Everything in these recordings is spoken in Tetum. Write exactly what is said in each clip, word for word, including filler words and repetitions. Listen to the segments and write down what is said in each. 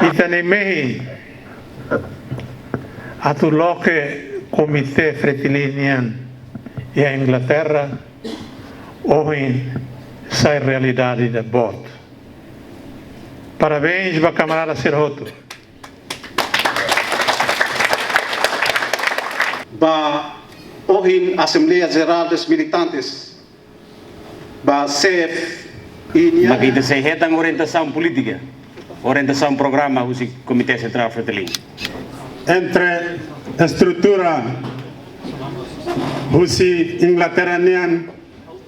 Ita-nia mehi atu loke Komité Fretilin nian iha Inglaterra, ohin sai realidade ida boot. Parabéns ba kamarada sira hotu. Ba ohin Asembleia Jerál dos Militantes, ba C F I nian. Mak ita sei hetan orientasaun polítika, orientasaun programa husi Komité Sentrál Fretilin. Entre estrutura husi Inglaterra nian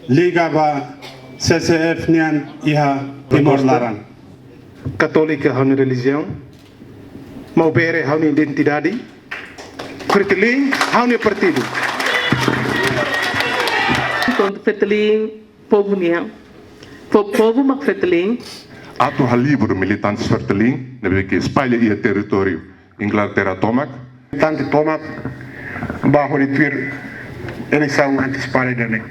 liga ba C C F nian iha Timor laran. Katólika ha'u-nia relijiaun, maubere ha'u-nia identidade, Fretilin ha'u-nia partidu. Kontra Fretilin, povu nian. Po-, povu mak Fretilin. Atu halibur militantes Fretilin ne'ebé ke espalla iha territóriu Inglaterra tomak. Militante tomak ba hodi tuir eleisaun antesipada ida-ne'e.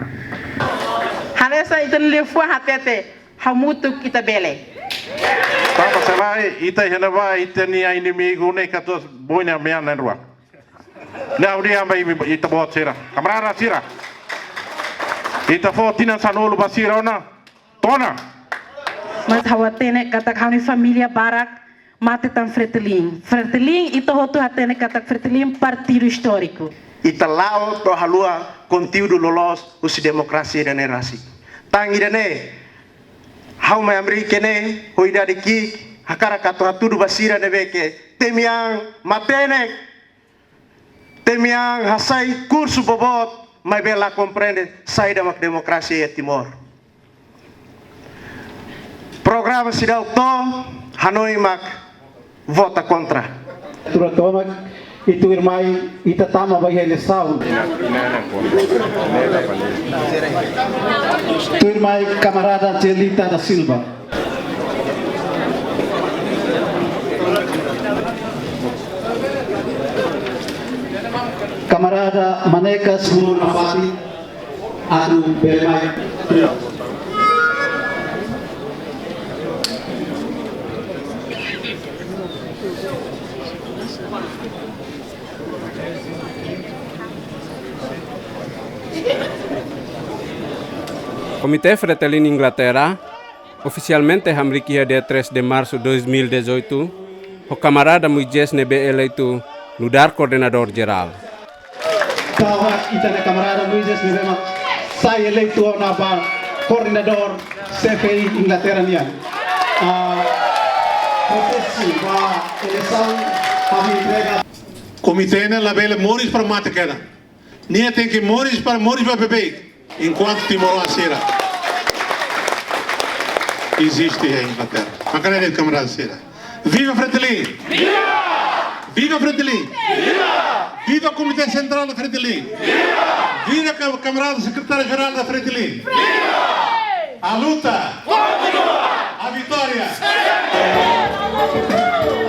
Hanesan ita-nia liafuan hatete, hamutuk ita bele. Tanba se lae, ita iha ne'ebá, ita-nia inimigu ne'e katuas boina mean na'in-rua. Ne'e ha'u dehan ba imi, ita-boot sira, kamarada sira. Ita fó tinan sanulu ba sira ona, to'o ona. Mas ha'u hatene katak ha'u-nia família barak mate tan Fretilin. Fretilin, ita hotu hatene katak Fretilin partidu istóriku. Ita la'o to'o haluha konteúdu loloos husi demokrasia ida-ne'e rasik. Tan ida-ne'e, ha'u mai Amérika ne'e, ho idade ki'ik, hakarak atu hatudu ba sira ne'ebé ke temi an matenek, temi an hasai kursu boboot, maibé la komprende saida mak demokrasia iha Timor. Programa seidauk to'o, hanoin mak vota kontra. Tura tomak, i tuirmai ita tama ba iha eleisaun. Tuirmai kamarada Celita da Silva. Kamarada Manekas Mulu Nafati, anu bele mai. Komité Fretilin Inglaterra ofisialmente hamriik iha dia três de março dois mil e dezoito, ho kamarada Moisés ne'ebé eleitu nu'udar koordenadór jerál. Bahwa ita-nia kamarada Moisés ne'ebé mak sai eleitu ona ba koordenadór C F I Inglaterra nian. Ah, prosesu ba eleisaun ami entrega. Komité ne'e labele moris para mate kedas. Nia tenke moris para moris ba beibeik. Enkuantu timoroan sira eziste iha Inglaterra. Maka ne'e de'it kamarada sira. Viva Fretilin! Viva! Viva Fretilin! Viva! Viva Komité Sentrál da Fretilin! Viva! Viva ka-, kamarada Sekretáriu Jerál da Fretilin! Viva! A luta! Continua! A vitória! Sempre!